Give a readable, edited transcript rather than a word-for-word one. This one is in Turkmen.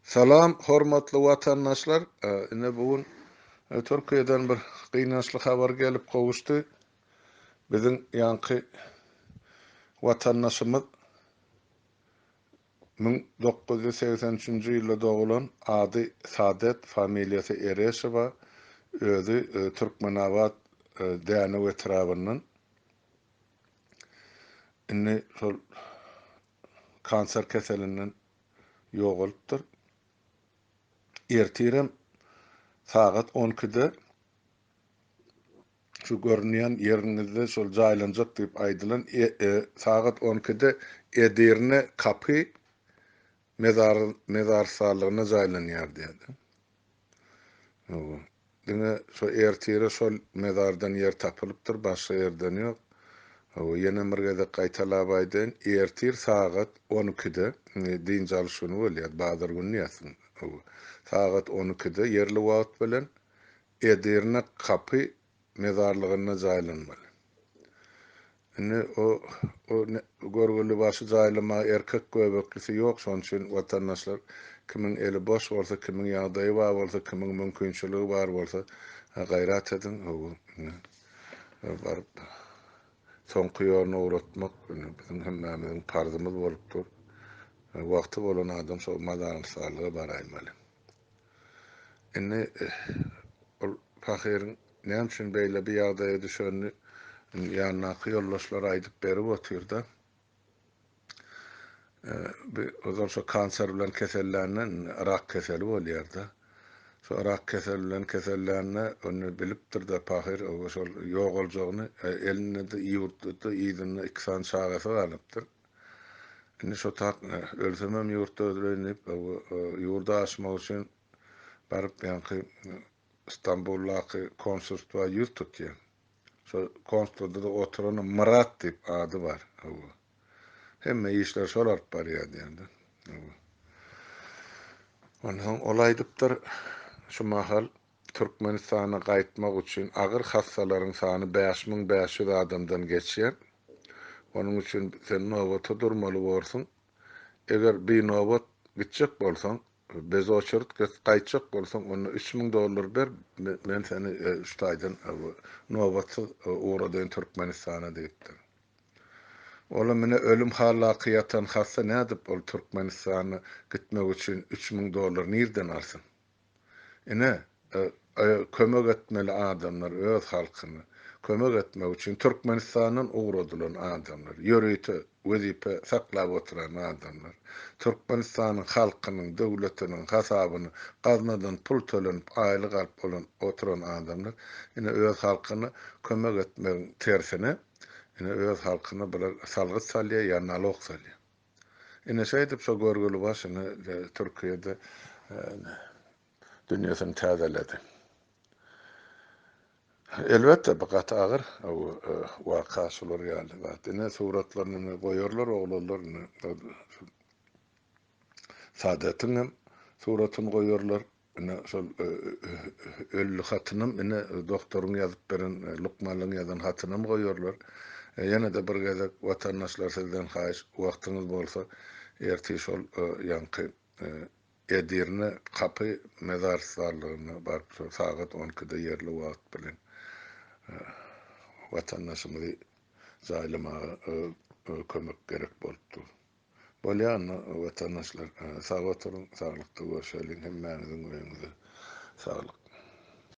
Salam hormatly watandaşlar ine bu gün Türkiýeden bir gynançly habar gelip gowuşdy. Biziň ýaňky watandaşymyz 1983-nji ýylda dogulan ady Sadet familiýasy Ereşowa özi Türkmenabat Dänew etrabyndan indi şol kanser keselinden ýogalypdyr. Ertirem sagat on ikide şu görünýän ýeriňizde şol jaýlanjak diýip aýdylan sagat on ikide Edirne kapy mezar mezarsalygynda jaýlanýar diýýär. Hawa. Diňe şo ertire şol mezardan ýer tapylypdyr, başga ýerden ýok. Hawa, ýenem bir gezek gaýtalap aýdaýyn, ertir sagat on ikide, indi dynç alyş güni bolýar, bazar güni ýatsyn, hawa, sagat on ikide ýerli wagt bilen Edirne kapy mezarlygynda jaýlanmaly. Indi o o görgüli başy jaýlamaga erkek göbeklisi ýok, şonuň üçin watandaşlar kimiň eli boş bolsa, kimiň ýagdaýy bar bolsa, kimiň mümkinçiligi bar bolsa, gaýrat ediň, hawa, indi baryp soňky ýoluna ugratmak indi biziň hemmämiziň parzymyz bolup dur. Wagty bolan adam şo mazarlyga baraýmaly. Indi ol pahyryň näme üçin beýle bir ýagdaýa düşenini ýanyndaky ýoldaşlary aýdyp berip otyrda. Bi ozal şo kanser bilen kesellände rak keseli bolýarda. Şo rak keseli bilen kesellände ony bilipdir-de pahyr şol ýogaljagyny elinde-de ýurtda-da yzynda iki sany çagasy galypdyr. Indi şo tak ölsemem ýurtda öldüreýin diýip, ýurda aşmak üçin baryp ýaňky Stambuldaky konsulstwa ýüz tutýar. Şo konsulstwada-da oturan Myrat diýip ady bar. Hawa. Hemme işleri şol alyp barýar diýende. Hawa. Onsoň ol aýdypdyr, şu mahal Türkmenistana gaýtmak üçin agyr hassalaryň sany 5500 adamdan geçýär. Onuň üçin sen nobata durmaly borsuň. Eger binobat gitjek bolsaň, bez oçerit gaýtjak bolsaň, onda 3000 dollar ber, men seni şu taýdan nobatsyz ugradaýyn Türkmenistana diýipdir. Olam ine ölüm haldaky ýatan hassa nädip ol Türkmenistana gitmek üçin 3000 dollar nirden alsyn? Ine, kömek etmeli adamlar öz halkyna kömek etmek üçin Türkmenistandan ugradylan adamlar, ýörite wezipe saklap oturan adamlar, Türkmenistanyň halkynyň, döwletiniň hasabyna gaznadan pul tölenip aýlyk alyp bolan oturan adamlar, ine öz halkyna kömek etmegiň tersine, ine öz halkyna bular salgyt salýar ýa nalog salýar. Ine şeýdip şo görgüli baş ine Türkiýede dünýesini täzeledi. Elbetde bu gaty agyr waka şular ýaly zat. Ine suratlaryny ine goýarlar oglanlar ine Sadetiň hem suratyny goýarlar. Ine, şol ölli hatynam, ine, doktoryň ýazyp beren, lukmanlaryň ýazan hatynam goýarlar. Ýene-de bir gezek, watandaşlar, sizden haýyş, wagtyňyz bolsa, ertir şol ýaňky Edirne kapy mezarystarlygyna baryp, şol sagat on ikide ýerli wagt bilen watandaşymyzy jaýlamaga kömek gerek bolup dur. Bolýa onda watandaşlar sag oturyň saglykda görşeliň hemmäňiziň öýüňize saglyk.